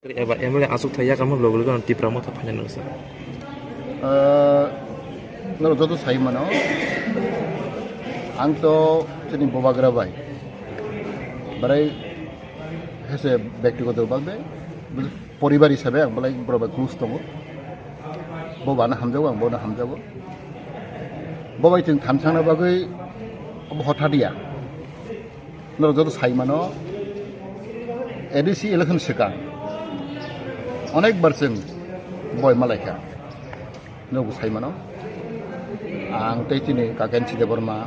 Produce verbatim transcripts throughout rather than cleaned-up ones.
Eba M L A aswk thai yakama logo logo Tipra Motha phaina nuksa. Ah, norok joto sai mano, ang to chini bubagra bai, barai hese byaktigoto bhabe, poribar hisabe ang belai borok bai close tongo. Bo bana hamjago, ang bono hamjago. Bo bai chwng thansa thangna bagwi obo hothat ya. Norok joto sai mano, A D C election swkang onek bar chwng boi malaikha. Norok sai mano, ang tei chini Kaken Debbarma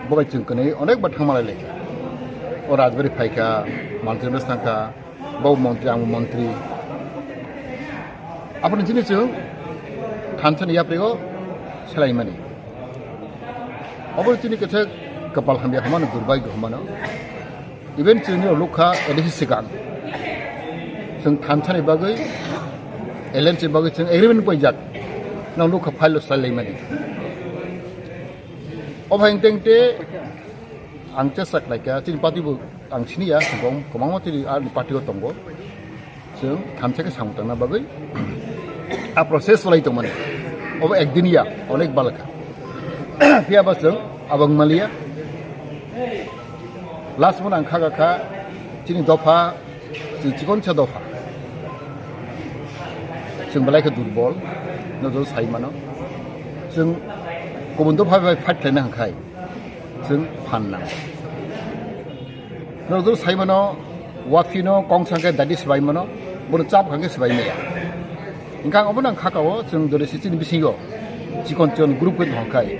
bo bai chwng kwnwi onek bar thangma lai laikha. O Rajbari phaikha, Montri Bes thangkha, bo montri, ang montri. Aboni chini chwng thansa ni yaprigo selaimani. Aboni chini kisa kapal hamya hwnmano, durbhagyo hwnmano. Even chwng nukha A D C swkang, chwng thansa ni bagwi, alliance ni bagwi chwng agreement paijak. Nang nukha file o selaimani. Obo hai tengte ang chesa khlaikha, chini party bo ang siniya, kwbang-, kwbangma chini ani party o tongo. Chwng thansa khe samung tangna bagwi a process cholai tongmani. Obo ekdin ya, onek balakha. Phiya ba chwng abo wng maliya. Last mo ang kha kha chini dopha, chini chikonsa dopha. Chwng belai khe durbol, no joto sai mano. Chwng kubun dopha bai fight khlaina hwnkhai chwng phan nang. Norok joto sai mano, waphino kongsa khe dadi swbai mano, bono chap kha khe swbai maya. Hwnkhe ang obono ang kha kao, chwng jodi se chini bisingo chikon chikon group khe tong khai,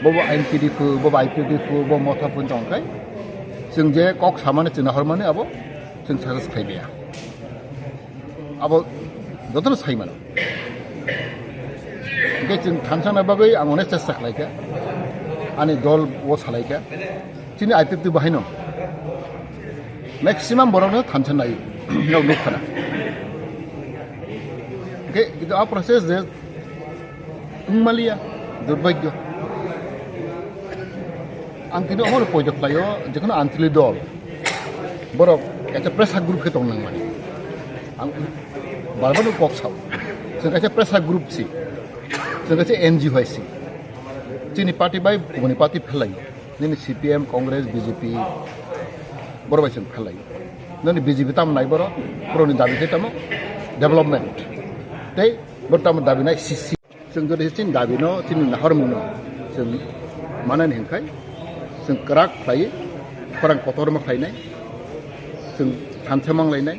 bobo I M P D phu, bobo I P F T phu, bo Motha phu tong khai, chwng je kok samani chwng nahormani abo chwng success khai maya. Abo jotono sai mano. Hwnkhe chwng thansa thangna bagwi ang onek chesta khlaikha. Ani dol o salaikha. Chini I P F T bo haino maximum borokno thansa nai. Nok nuk khana. Hwnkhe kintu a process je wngmaliya, durbhagyo. Ang tini omo poito khlaio, jekheno Anchalik dol, borok kaisa pressure group khe tong nang mani. Ang bar bar kok sao, chwng kaisa pressure group si, chwng kaisa N G O hai si. Chini party bai kubuni party phelai, nini C P M, Congress, B J P, borok bai chwng phelai. Nini B J P tamo nai borok, borokni dabi khe tamo development. Tei borok tamo dabi nai C C. Chwng jodi chini dabi no, chini nahormung no chwng manani hwnkhai, chwng kwrak khlai, khorang kotorma khlainai, chwng thansa manglainai.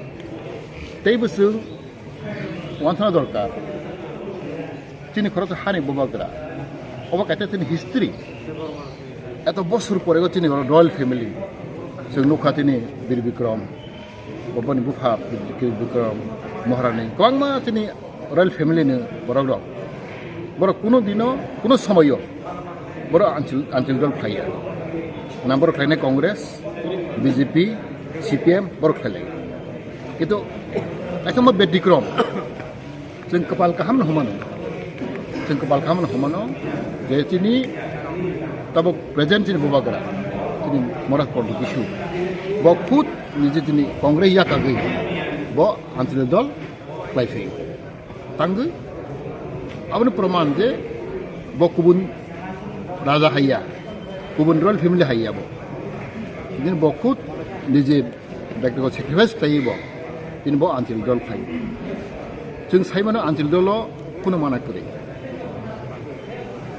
Teibo chwng uansukna dorkar. Chini khoroksa hani bubagra. Obo kaisa chini history. Eto bosor pore o chini royal family. Chwng nukha chini Bir Bikram. Boboni bupha Bikram Maharani, kwbangma chini royal family ni borok rok. Borok kuno dino, kuno somoyo borok Anchal, Anchal dol khlaiya. Nang borok khlainai Congress, B J P, C P M borok khlailai. Kintu kaisa mo Bedikrem. Chwng kwpal kaham no hwnmano. Chwng kwpal kaham no hwnmano je chini tabuk present chini bubagra, chini Maharaj Pradyot Kishore. Bo khud nije chini Congress yakagwi bo Anchalik dol khlai phaio. Tangwi aboni proman je bo kubun raja haiya, kubun royal family haiya bo. Bini bo khud nije Bektigoto sacrifice khlaiwi bo, tini bo Anchalik dol khlai. Chwng sai mano Anchalik dolo kuno mana kwrwi.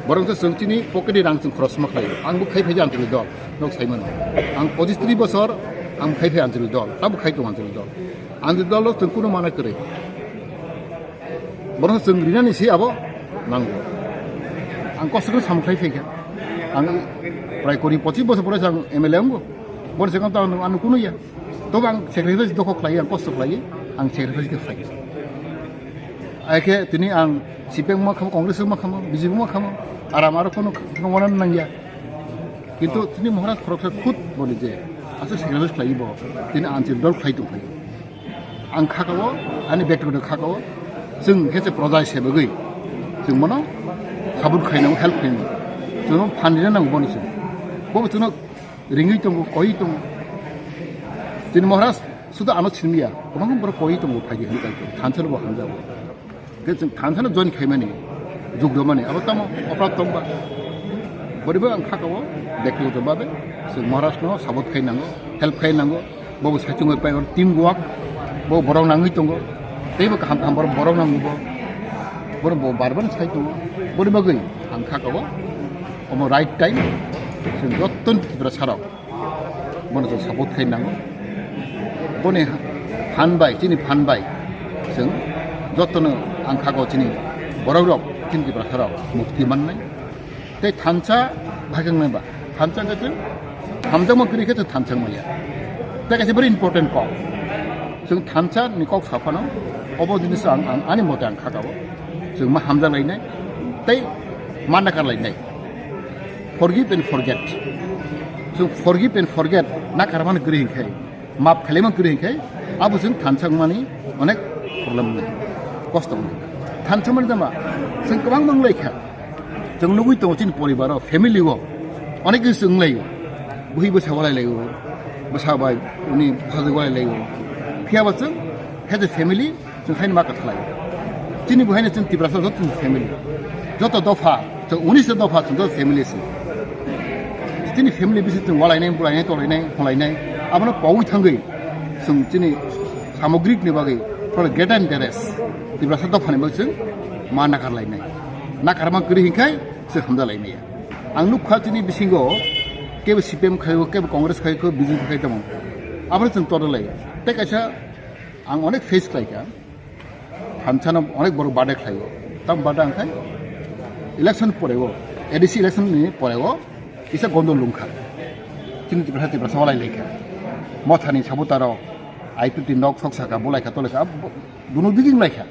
Borok se chwng chini pocket ni rang chwng khorosma khlai. Ang bo khai phaidi Anchalik dol, nok sai mano. Ang pochis tris bosor ang khai phai Anchalik dol, tabo khai tong Anchalik dol. Anchalik dolo chwng kuno mana kwrwi. Borok chwng rinani se abo nango. Ang kosto khe samung khlai phaikha. Ang prai kuri pochis bosor pore ang M L A wngo. Boni swkang to ang, ano kunu ya. Tobo ang sacrifice dokho khlai, ang kosto khlai, ang sacrifice khe khlai. Aike tini ang C P M ma khamo, Congress ma khamo, B J P ma khamo, aram aro kono khamo wana nangya. Kintu tini Maharaj khoroksa khud boni je aswk sacrifice khlai bo, tini Anchalik dol khlai tong khlai. Ang kha kao, ani bektigoto kha kao, chwng khe se proja se bagwi chwng bono support khainai, help khainai. Chwngno phan rina nango bono chwng. Bo chwngno ringwi tongo, koi tongo. Chini Maharaj Sudu ano sinmiya, kwbangma borok koi tongo, phaidi hinwi kaitor, thansa no bo hamjago. Khe chwng thansa no join khaimani, jugdamani, abo tamo oprad tongba. Boribo ang kha kao, bektigoto babe, chwng Maharaj no support khai nango, help khai nango, bobo saichung pai or team work, bo borok nangwi tongo, teibo kaham kaham borok, borok nango bo, bono bo bar bar sai tongo, boni bagwi ang kha kao, omo right time, chwng jottoni Tripura sarok. Bono chwng support khai nango. Boni phan bai, chini phan bai chwng jotono ang kha kao chini borok rok, chini Tiprasa rok mukti mannai. Tei thansa bhai khe wngnai ba, thansa khe chwng hamjakma kwrwi khe chwng thansa wngmaya. Tei kaisa very important kok. Chwng thansa ni kok sa phano obo jinis ang, ang ani mote ang kha kao. Chwng ma hamjak lainai tei ma nakar lainai. Forgive and forget. Chwng forgive and forget na karmani kwrwi hinkhai, map khailaimani kwrwi hinkhai, abo chwng thansa wngmani onek problem wngnai, kosto wngnai. Thansa mani jama chwng kwbangma wnglaikha. Chwng nugwi tongo chini poribaro, family o onek kisi wnglaio. Bwhi bwsa walai laio, bwsa bai uni bwsajwk walai laio. Phiya bo chwng as a family chwng haino ma kwthalai. Chini bo haino chwng Tiprasa joto chwng family. Joto dopha, chwng unis ta dopha chwng joto family se. Chini family bisi chwng walainai, bulainai, tolainai, holainai. Abono pogwi thangwi chwng chini samogrik ni bagwi for greater interest Tiprasa dopha ni bagwi chwng ma nakar lainai. Nakarma kwrwi hinkhai chwng hamjalainai. Ang nukha chini bisingo kebo C P M khaio, kebo Congress khaio, kebo B J P khaio tamo. Abono chwng todolai. Tei kaisa ang onek face khlaikha. Thansa no onek borok bade khlaio. Tam bade ang khai election porego, A D C election ni porego kisa gondol lungkha. Chini Tiprasa, Tiprasa walai laikha. Mothani sabuta rok, I P T nok sok saka, bolaikha, tolaikha, ab-, duno diging laikha.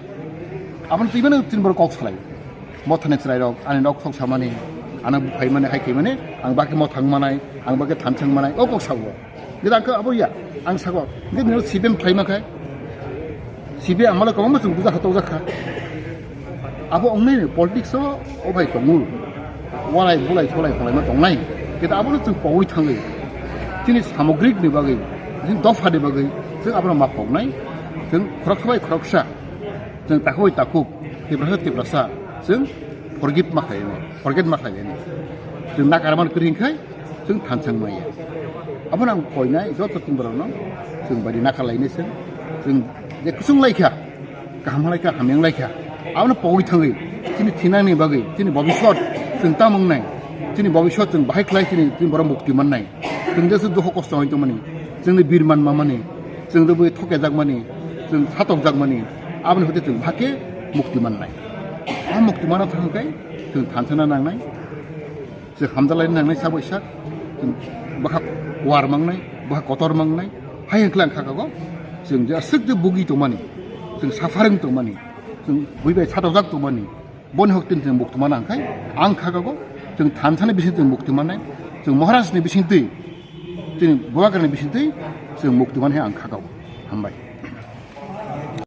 Aboni twi mano chini borok kok salai. Mothani chwrai rok, ani nok sok samani, ano buphaimani, hai khaimani, ang baki mothang manai, ang baki thansa wng manai, o kok sabo. Gida ang khe abo ya, ang sago. Gida nino C P M khlai ma khai. C P M amalo kwbangma chwng buja kha, tokjak kha. Abo wngnai ni politics o, o bai tongo. Walai bulai solai kholai ma tongnai. Gida abono chwng pogwi thangwi. Chini samogrik ni bagwi, chini dopha ni bagwi, chwng abono ma pognai. Chwng khoroksa bai khoroksa, chwng takhuk bai takhuk, Tiprasa Tiprasa, chwng forgive ma khlai nai, forget ma khlai nai. Chwng nakarmani kwrwi hinkhai, chwng thansa wng maya. Abono ang koinai joto chwng borokno chwng baidi nakar lainai chwng, chwng je kwchwng laikha, kaham laikha, hamya wng laikha, abono pogwi thangwi chini thinangni bagwi, chini bobiswt chwng tamo wngnai, chini bobiswt chwng bahai khlai chini, chini borok mukti mannai. Chwng je dukho kosto hai tongmani, chwngni birman mamani, chwng rwbwi thokejakmani, chwng satokjakmani, aboni hoite chwng bahai khe mukti mannai. A mukti mana thangkhe chwng thansa na nangnai. Chwng hamjalai nangnai sak bai sak, chwng bwkha kuar mangnai, bwkha kotor mangnai, hai hwnkhe lang kha kago, chwng je aswk je bugi tongmani, chwng suffering tongmani, chwng bui bai satokjak tongmani, boni hok tini chwng mukti mana hwnkhe, ang kha kago, chwng thansani bising chwng mukti mannai, chwng Maharaj ni bising twi, chwng Bubagra ni bising twi, chwng mukti mana hai ang kha kago. Hambai.